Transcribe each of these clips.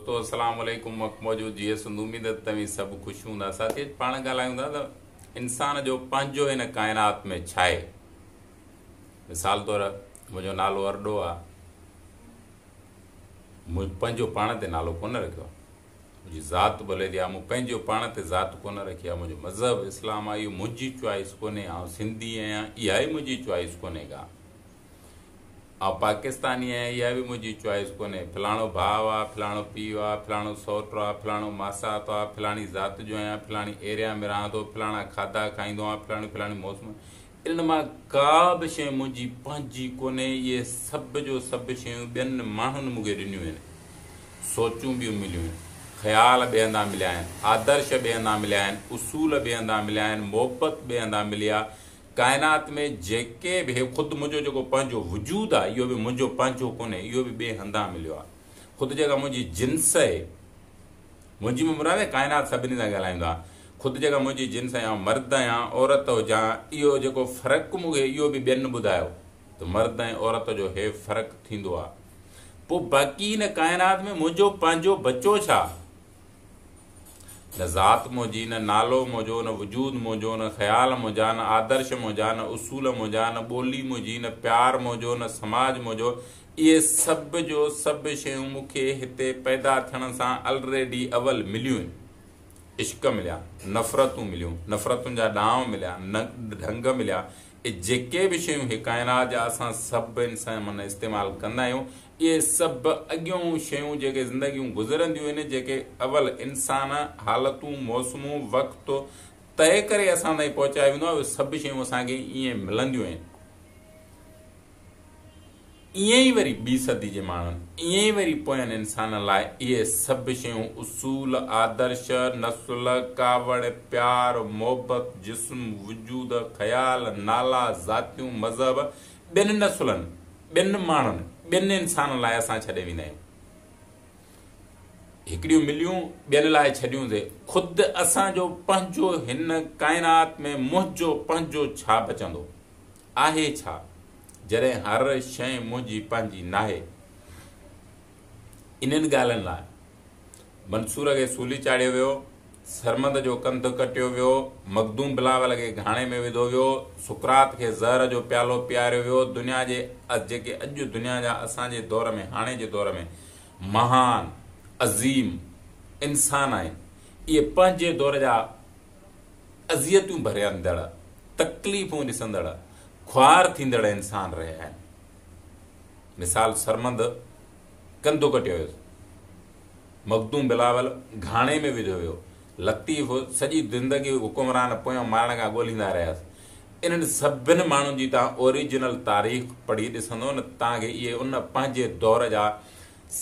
دوستو السلام عليڪم مک موجود جيئي سنڌ اميد ته توهين سڀ خوش هوندا ساٿي اڄ پاڻ ڳالهايون ٿا ته انسان جو پنهنجو هن ڪائنات ۾ ڇا آهي مثال طور منهنجو نالو ارڏو آ مون پنهنجو پاڻ تي نالو ڪونه رکيو آ منهنجي ذات ڀلي ٿي آ مون پنهنجو پاڻ تي ذات ڪونه رکي آ منهنجو مذهب اسلام آ اهو منهنجي چوائس ڪونهي آئون سنڌي آهيان اها ئي منهنجي چوائس ڪونهي ڪا آئون پاڪستاني آهيان اها به منهنجي چوائس ڪونهي فلاڻو ڀاء آ فلاڻو پيء آ فلاڻو سئوٽ آ فلاڻو ماسات آ فلاڻي ذات جو آهيان فلاڻي ايريا ۾ رهان ٿو فلاڻا کاڌا کائيندو آهيان فلاڻي فلاڻي موسم انهن مان ڪا به شيء منهنجي پنهنجي ڪونهي اهي سڀ جو سڀ شيون ٻين ماڻهن مون کي ڏنيون آهن سوچون ٻيون مليون آهن خيال ٻئي هنڌان مليا آهن آدرش ٻئي هنڌان مليا آهن اصول ٻئي هنڌان مليا آهن محبت ٻئي هنڌان ملي آهي ڪائنات ۾ جيڪي به هي خود منهنجو جيڪو پنهنجو وجود آهي اهو به منهنجو پنهنجو ڪونهي اهو به ٻئي هنڌان مليو آهي خود جيڪا منهنجي جنس آهي منهنجي مان مراد آهي ڪائنات سڀني سان ڳالهائيندو آهي خود جيڪا منهنجي جنس آهي آئون مرد آهيان عورت هجان اهو جيڪو فرق مون کي اهو به ٻين ٻڌايو ته مرد ۽ عورت جو هي فرق ٿيندو آهي پوء باقي هن ڪائنات ۾ منهنجو پنهنجو بچو ڇا؟ نه ذات منهنجي، نه نالو منهنجو، نه وجود منهنجو، نه خيال منهنجا، نه آدرش منهنجا، نه اصول منهنجا، نه ٻولي منهنجي، نه پيار منهنجو، نه سماج منهنجو، اهي سڀ جو سڀ شيون مون کي هتي پيدا ٿيڻ سان الريڊي اول مليون آهن. عشق مليا، نفرتون مليون، نفرتن جا ڏانء مليا، ڍنگ مليا، اهي جيڪي به شيون هي ڪائنات جا اسان سڀ انسان من استعمال ڪندا آهيون، اهي سڀ اڳيون شيون جيڪي زندگيون گذرنديون آهن، جيڪي اول انسان، حالتون، موسمون، وقت طئي ڪري اسان تائين پهچايو ويندو آهي، اهي سڀ شيون اسان کي ائين ملنديون آهن. ائين ئي وري ٻي صدي جي ماڻهن، ائين ئي وري پوين انسانن لاء اهي سڀ شيون، اصول، آدرش، نسل، ڪاوڙ، پيار، محبت، جسم، وجود، خيال، نالا، ذاتيون، مذهب، ٻين نسلن، ٻين ماڻهن، ٻين انسانن لاء اسان ڇڏي ويندا آهيون. هڪڙيون مليون، ٻين لاء ڇڏيون سي. خود اسان جو پنهنجو هن ڪائنات ۾ منهنجو پنهنجو ڇا بچندو؟ آهي ڇا؟ جڏهن هر شيء منهنجي پنهنجي ناهي. انهن ڳالهين لاء منصور کي سولي چاڙهيو ويو، سرمد جو ڪنڌ ڪٽيو ويو، مخدوم بلاول کي گهاڻي ۾ وڌو ويو، سقراط کي زهر جو پيالو پياريو ويو، دنيا جي جيڪي اڄ دنيا جا اسان جي دور ۾ هاڻي جي دور ۾ مهان، عظيم انسان آهن، اهي پنهنجي دور جا اذيتون ڀريندڙ، تڪليفون ڏسندڙ، خوار ٿيندڙ انسان رهيا آهن. مثال سرمد ڪنڌ ڪٽيو ويس، مخدوم بلاول گهاڻي ۾ وڌو ويو، لطيف سڄي زندگي حڪمران پويان مارڻ کان ڳولهيندا رهيس. انهن سڀن ماڻهن جي توهان اوريجنل تاريخ پڙهي ڏسندو نه توهان کي اهي ان پنهنجي دور جا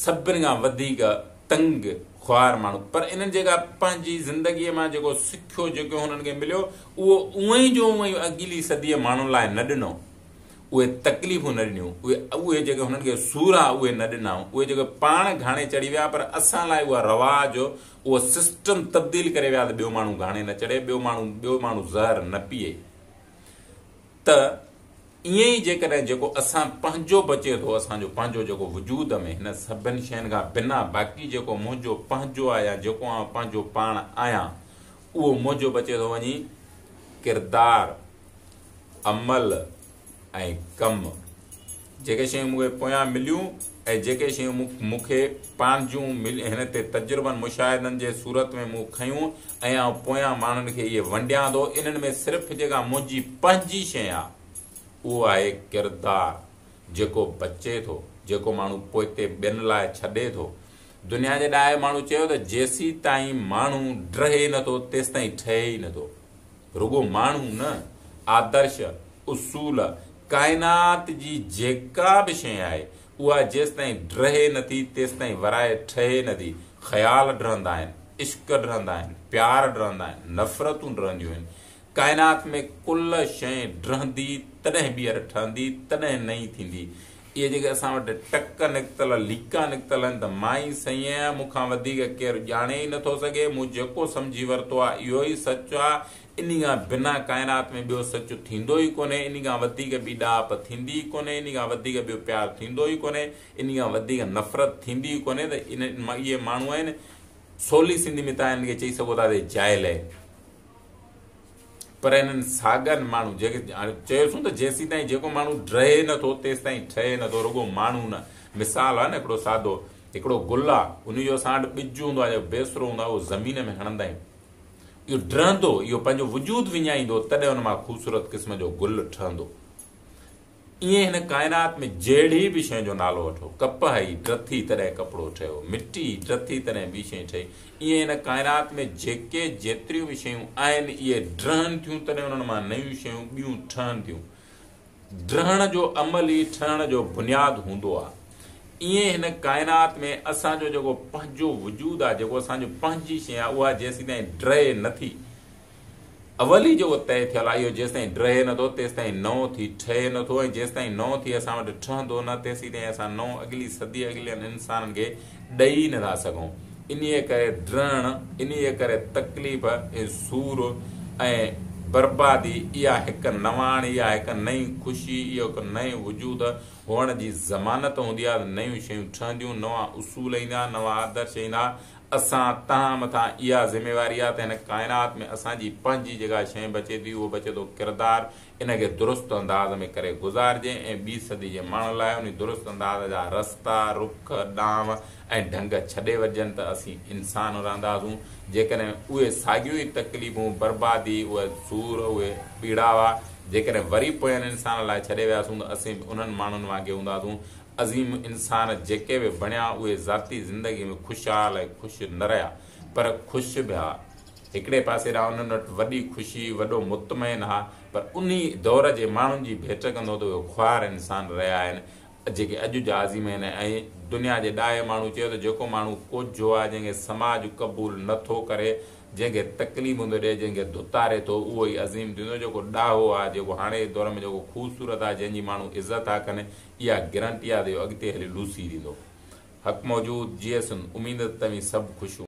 سڀن کان وڌيڪ تنگ خوار ماڻهو پر انهن جيڪا پنهنجي زندگيء مان جيڪو سکيو جيڪو هنن کي مليو اهو اونئين جو اونئين اڳلي صديء ماڻهن لاء نه ڏنو اهي تڪليفون نه ڏنيون اهي اهي جيڪي هنن کي سور ها اهي نه ڏنائون اهي جيڪي پاڻ گهاڻي چڙهي ويا پر اسان لاء اها رواج اهو سسٽم تبديل ڪري ويا ته ٻيو ماڻهو گهاڻي نه چڙهي ٻيو ماڻهو ٻيو ماڻهو زهر نه پيئي ته ائين ئي جيڪڏهن جيڪو اسان پنهنجو بچي ٿو، اسان جو پنهنجو جيڪو وجود ۾ هن سڀن شين کان بنا باقي جيڪو منهنجو پنهنجو آهي يا جيڪو آئون پنهنجو پاڻ آهيان، اهو منهنجو بچي ٿو وڃي ڪردار، عمل ۽ ڪم. جيڪي شيون مون کي پويان مليون ۽ جيڪي شيون مون کي پنهنجون هن تي تجربن مشاهدن جي صورت ۾ مون کنيون ۽ آئون پويان ماڻهن کي اهي ونڊيان ٿو، انهن ۾ صرف جيڪا منهنجي پنهنجي شيء آ، اهو آهي ڪردار، جيڪو بچي ٿو، جيڪو ماڻهو پوئتي ٻين لاء ڇڏي ٿو. دنيا جي ڏاهي ماڻهو چيو ته جيسيتائين ماڻهو ڊهي نٿو، تيستائين ٺهي ئي نٿو. رڳو ماڻهو نه، آدرش، اصول، ڪائنات جي جيڪا به شيء آهي، اها جيستائين ڊهي نٿي، تيستائين ورائي ٺهي نٿي. خيال ڊهندا آهن، عشق ڊهندا آهن، پيار ڊهندا آهن، نفرتون ڊهنديون آهن. ڪائنات ۾ ڪل شيء ڊهندي، تڏهن ٻيهر ٺهندي، تڏهن نئين ٿيندي. اهي جيڪي اسان وٽ ٽڪ نڪتل، ليڪا نڪتل آهن ته مان ئي صحيح آهيان، مون کان وڌيڪ ڪير ڄاڻي ئي نٿو سگهي، مون جيڪو سمجهي ورتو آهي، اهو ئي سچ آهي. انهي کان بنا ڪائنات ۾ ٻيو سچ ٿيندو ئي ڪونهي، انهي کان وڌيڪ ٻي ڏاهپ ٿيندي ئي ڪونهي، انهي کان وڌيڪ ٻيو پيار ٿيندو ئي ڪونهي، انهي کان وڌيڪ نفرت ٿيندي ئي ڪونهي ته اهي ماڻهو آهن، سولي سنڌي ۾ توهان انهن کي چئي سگهو ٿا ته اهي جاهل آهن. پر انهن ساڳن ماڻهن جيڪي چيوسون ته جيسيتائين جيڪو ماڻهو ڊهي نٿو تيستائين ٺهي نٿو، رڳو ماڻهو نه، مثال آهي نه هڪڙو سادو، هڪڙو گل آهي، انهي جو اسان وٽ ٻج هوندو آهي جيڪو بيسرو هوندو آهي اهو زمين ۾ هڻندا آهيون. اهو ڊهندو، اهو پنهنجو وجود وڃائيندو، تڏهن ان مان خوبصورت قسم جو گل ٺهندو. ائين هن ڪائنات ۾ جهڙي به شيء جو نالو وٺو، ڪپهه ئي ڊٿي تڏهن ڪپڙو ٺهيو، مٽي ئي ڊٿي تڏهن ٻي شيء ٺهي. ائين هن ڪائنات ۾ جيڪي جيتريون به شيون آهن، اهي ڊهن ٿيون تڏهن انهن مان نيون شيون ٻيون ٺهن ٿيون. ڊهڻ جو عمل ئي ٺهڻ جو بنياد هوندو آ. ائين هن ڪائنات ۾ اسان جو جيڪو پنهنجو وجود آ، جيڪو اسان جو پنهنجي شيء آ، اها جيسيتائين ڊهي نه ٿي، اول ئي جيڪو طئي ٿيل آ، اهو جيستائين ڊهي نه ٿو، تيستائين نئون ٿي ٺهي نه ٿو ۽ جيستائين نئون ٿي اسان وٽ ٺهندو نه، تيسيتائين اسان نئون اڳلي صدي اڳلين انسانن کي ڏئي نه ٿا سگهون. انهيء ڪري ڊهڻ، انهيء ڪري تڪليف ۽ سور ۽ بربادي اها هڪ نواڻ، اها هڪ نئين خوشي، اهو هڪ نئين وجود هئڻ جي ضمانت هوندي آهي ته نيون شيون ٺهنديون، نوان اصول ايندا، نوان آدرش ايندا. اسان توهان مٿان اها ذميواري آهي ته هن ڪائنات ۾ اسان جي پنهنجي جيڪا شيء بچي ٿي اهو بچي ٿو ڪردار، ان کي درست انداز ۾ ڪري گذارجي ۽ ٻي صدي جي ماڻهن لاء انهي درست انداز جا رستا، رخ، ڏانء ۽ ڍنگ ڇڏي وٺجن ته اسين انسان رهنداسون. جيڪڏهن اهي ساڳيون ئي تڪليفون، بربادي، اهي سور، اهي پيڙاوا جيڪڏهن وري پوين انسانن لاء ڇڏي وياسون ته اسين به انهن ماڻهن وانگي هونداسون. عظيم انسان جيڪي به بڻيا اهي ذاتي زندگي ۾ خوشحال ۽ خوش نه رهيا پر خوش به ها. هڪڙي پاسي ڏانهن انهن وٽ وڏي خوشي، وڏو مطمئن ها، پر انهي دور جي ماڻهن جي ڀيٽ ڪندو ته اهي خوار انسان رهيا آهن، جيڪي اڄ جا عظيم آهن ۽ دنيا جي ڏاهي ماڻهو چيو ته جيڪو ماڻهو ڪوجهو آهي، جنهن کي سماج قبول نه ٿو ڪري، جنهن کي تڪليفون ٿو ڏئي، جنهن کي ڌتاري ٿو، اهو ئي عظيم ٿيندو، جيڪو ڏاهو آهي، جيڪو هاڻي جي دور ۾ جيڪو خوبصورت آهي، جنهن جي ماڻهو عزت ٿا ڪن، اها گرنٽي آهي ته اهو اڳتي هلي لوسي ٿيندو. حق موجود، جيئي سنڌ، اميد ته توهين سڀ خوش هوندا.